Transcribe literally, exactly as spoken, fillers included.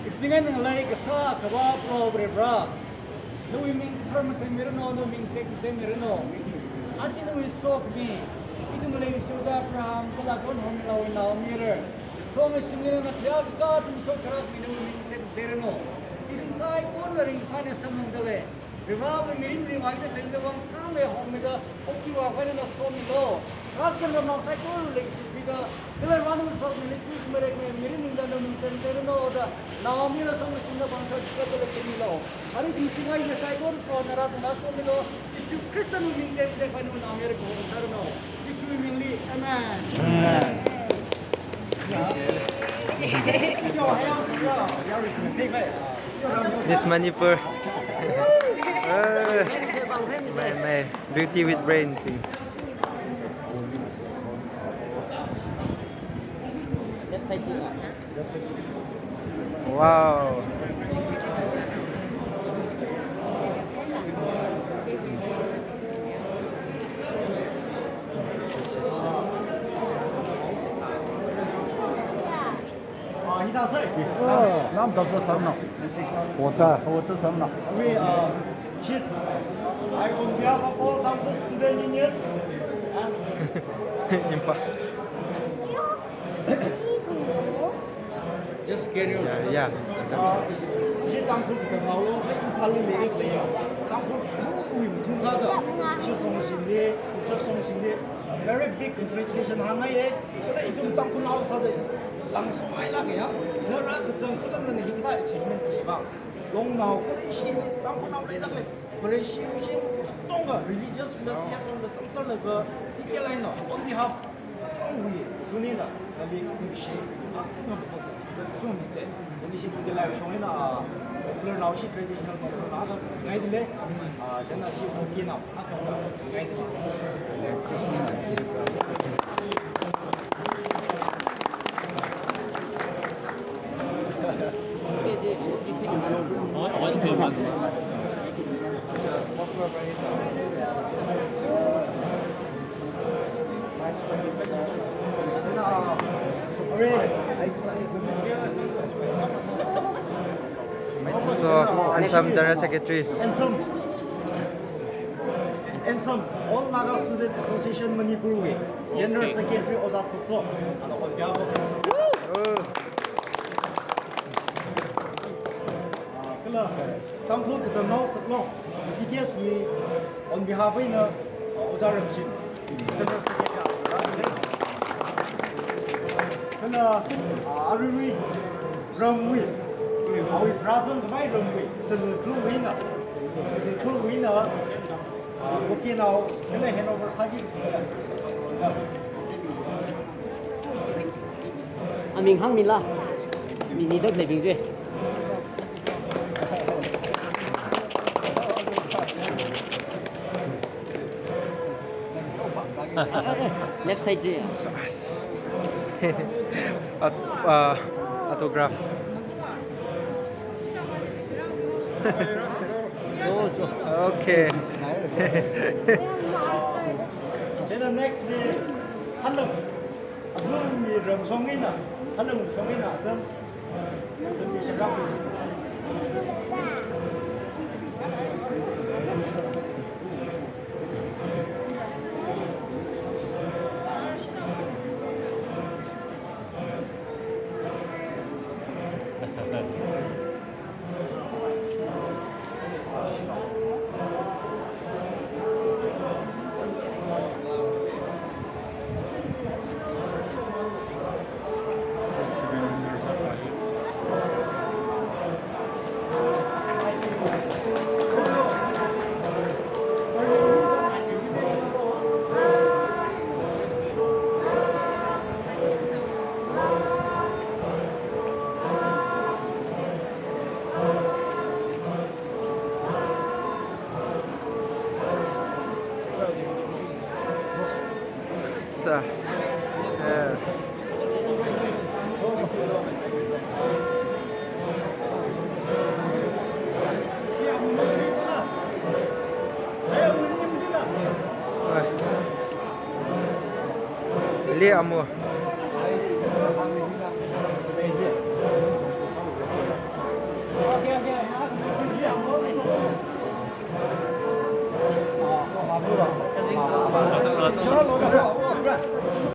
Ichingna ngalei kasā akhava Proho Varivara, nawui ming pharmathei miranu, nawui ming tekmatei miranu. Aja nawui sokhami, ithum leishiwui thāda Abraham kala John Hormila wui naomayara, songashimli nana khayā kakā athum shokharakmi, nawui ming tekmatei ranu. Ithum saikorana ringphāna samphangda lei. Varivara mirin ringphāda lei, vang thang lei hongmida, okathuiwui vang eina somilu. Rakkan ramnao saikora leishikhuida, kala Varena sokhami, tui marekmi, mirin ringda nawui ming tekmatei ranu da, naomayara songashimda pangkha chikatda leimilu. Arui ithum singaina saikora Prohona rāda somilu. Jishu Khristana mingli tekmatei khavai naomayara kahor sāranu. Jishuwui mingli, amen. Amen. Miss Manipur. Uh, my, my beauty with brain thing. Wow. Nam, nam, doctor sir, no. Water. Water sir, no. We, uh, shit. I, on behalf of all Tangkhul Student Union and Imphal. Just carry on. Yeah, yeah. Uh, ishi Tangkhul katamnao, Imphal li leiya. Tangkhul wui mathun sāda, ishi songshimli, research songshimli, very big congratulations hāngngaiya. Sāda ithum Tangkhulnao sāda langshong hailāka ya. Nara kazang kalam nana hikathā achievement khalei vang. Longnao kala ishi Tangkhulnao leida khalei, Vareshi, ishi katonga religious wui, C S O wui zangserlaga, T K L I na, on behalf katongawui, tuni na, nali ishi, ah, tunga masot, chungmite, ishi T K L I shong eina, ah, muffler nao, ishi traditional muffler nao, ngaidalei, ah, chieina ishi Kukinao. So, handsome General Secretary. Handsome. Handsome, All Naga Student Association Manipur wui General Secretary Ojā Thotso. Ana on behalf of handsome. Oh. Ah, kala, Tangkhul katamnao saklong, T K S wui on behalf eina, ah, Ojā Ramshin, General Secretary. Kala, ah, aruiwui ramwui, awui prazang khavai ramwui, Tangkhul wui eina, Tangkhul wui eina, ah, Kukinao, kala handover sāki. Aming hāngmila, mi nida leibing je. Left side je. Aut-, uh, autograph. Okay. Then the next day, hello. Athumwui ram shong eina, athum shong eina, atam, atam tishirak. Acha. Eh. Le amo.